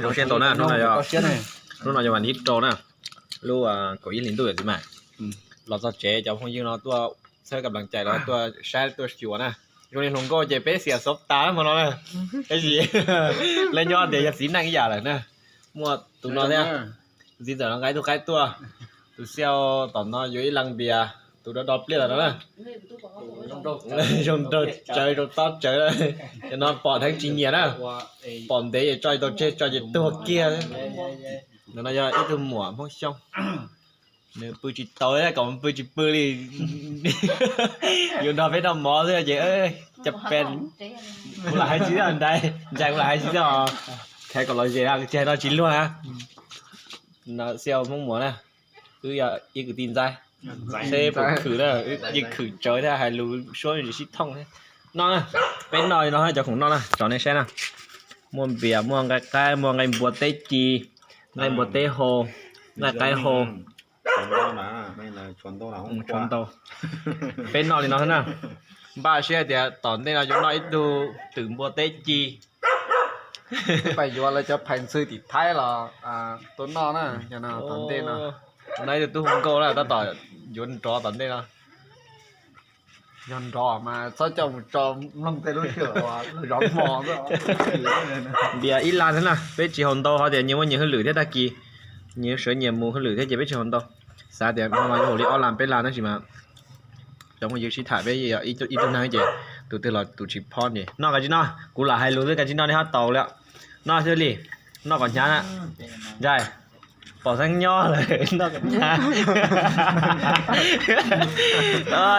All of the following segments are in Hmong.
Zoo siab ntau na, hnub no yog, hnub no yog vas thib rau na, lub kaum ib hlis ntuj yom txiv mas. Los txog tsev cov phooj ywg no tuaj txhawb kam laj cai los tuaj saib tuaj xyuas na. Zoo li hluas nkauj ces peb xiam xov tas hmo no na. Tab sis lawv nyob tias yog txiv neej ib yam lawm na. Muaj tus no thiab, tus txiv ntxawm no nqa ib tug qaib tuaj, tus xiau tom no yuav ib leej npias, tus do do pliaj tom no na. Zoo nraug tsawv zoo tob tsawv, cov no pom dheev tsis nyiam na. Pom ntev es tso tsis tau tseg tso ces tuag kiag. Ntawm no yog ib tug muam Hmoob Xyooj, nws pw tsis tau thiab, kom pw tsis pw li. Yuav nrog peb noj mov xwb ces, cas pes, kuv lam hais tsis txog ntaiv, ntshai kuv lam hais tsis txog, khaiv kom los zes tsis hais no tsis luag na. No xiau Hmoob Muas na, wb yog ib kwv tij ntxaib, seb puas khwm na, yeej khwm tsawv thiab hais lus suab sib thooj thiab. No na, peb noj li no cov khoom noj na, tso nej saib na. Muaj npias, muaj nqaij qaib, muaj nqaij npua teb ci, nqaij npua teb hau, nqaij qaib hau. Tshuav ntau. Peb noj li no xwb na. Npaj siab hais tias tom ntej no yuav noj ib tug twm npua teb ci. Pais yuav lawv cov phais ntxhw tim Thaib los tuaj noj na, tom ntej no. Noj ib tug tub hu nkauj na, tab tom yuav nrov tom ntej no. Yog nrov mas txhob coj mus tso mloog tej lub sij hawm uas zov hmo. Npias ib laj thiab na, peb tsis haus ntau, ho tias nyias muaj nyias hauj lwm thiab, tag kis nyias sawv nyias mus hauj lwm thiab ces peb tsis haus ntau. Xav tias hmo no yuav haus li ob laj peb laj tab sis mas cov phooj ywg sib tham peb ib tug neeg ces tus twg los tus tsis phob ces noj, kav tsij noj, kuv lam hais lus xwb, kav tsij noj nej ho taus li. Noj xwb li, noj kom hnyav na. Ntshai, pom xeeb nyob lawm noj kom hnyav.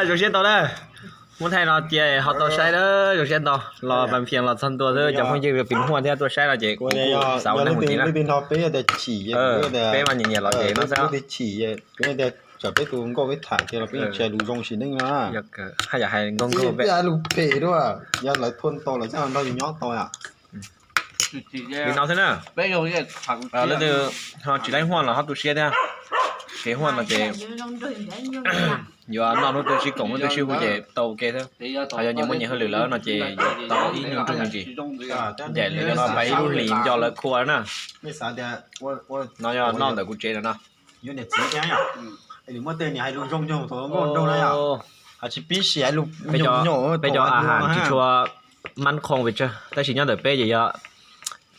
Zoo siab ntau na. Muab thaij no cia ho tau saib na, zoo siab ntau. Los Paj Phias los txog ntua xwb, cov phooj ywg Pis Huaj thiab tuaj saib no ces kuv xav ua neeg mus tid na. Peb mas nyiam nyiam los ces no xwb. Tsam peb tus nkauj peb tham tias los peb tsis hais lus zoo sim neej no. Haj yam hais nkauj nkauj peb hais lus phem dua, yog lawv thua tau lawv thiaj nrog yus nyob tau yom. Li no xwb na. Leej twg ho tsis laib Huaj los ho tu siab thiab. Kev Huaj no ces yuav noj hnub twg sib koom hnub twg sib hu ces tau ua ke xwb. Ho yog nyias muaj nyias hauj lwm lawm no ces yuav tau ib hnub nrug me ntsis. Ncaim lawv cov no pais ib lub hlis nco lawv khua na. No yog noj ntawm kuv tsev no no. Peb cov a has tsis tshua mab qhoo pes tsawg, tab sis nyob ntawm peb ces yog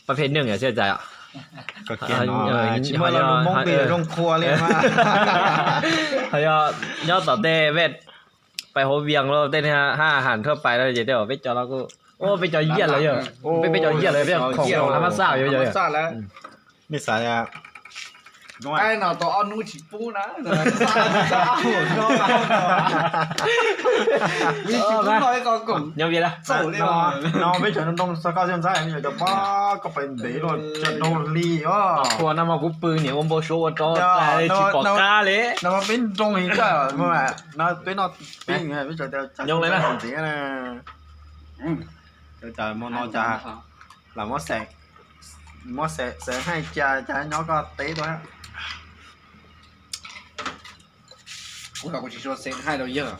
Paj Phiaj Neej yom xij txais. Ho yog nyob tom tej vej pais hauv Vias los tej hab a has thuaj pais no ces tej peb cov no kuj, peb cov yiaj lawm yog, peb cov yiaj lawm peb khoom na mab xaj yog. Nej xav no tau ob hnub tsis pub na. Nyob Vias no peb cov nroo xav koj thiab ntxhais, cov pab koj pais ntev los tsis dhau li os. Qhua no mas kuv pw niam ua npau suav ua rau tsis pom qab li. No peb nroo li koj, peb noj peb, peb cov nyob li na. Ntxiv na. Hmo no cas lam muab xeem haij cia cas nyob koj teb dua. Kuv los kuv tsis tshua xeem haij rau yawg,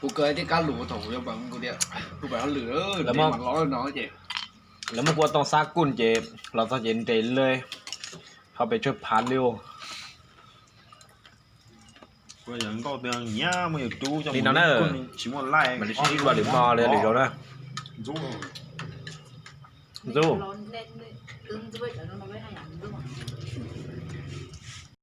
kuv kawg thiab kab lus thaum kuv yuav, kuv tias kuv pais hauj lwm, lawv muab kua tooj xab kuj ces los txog ces nres lawm, ho pes tsawg phav li. Li no na, mam li sib ntsib dua lwm hmo li lwm zaus na. Ntxub,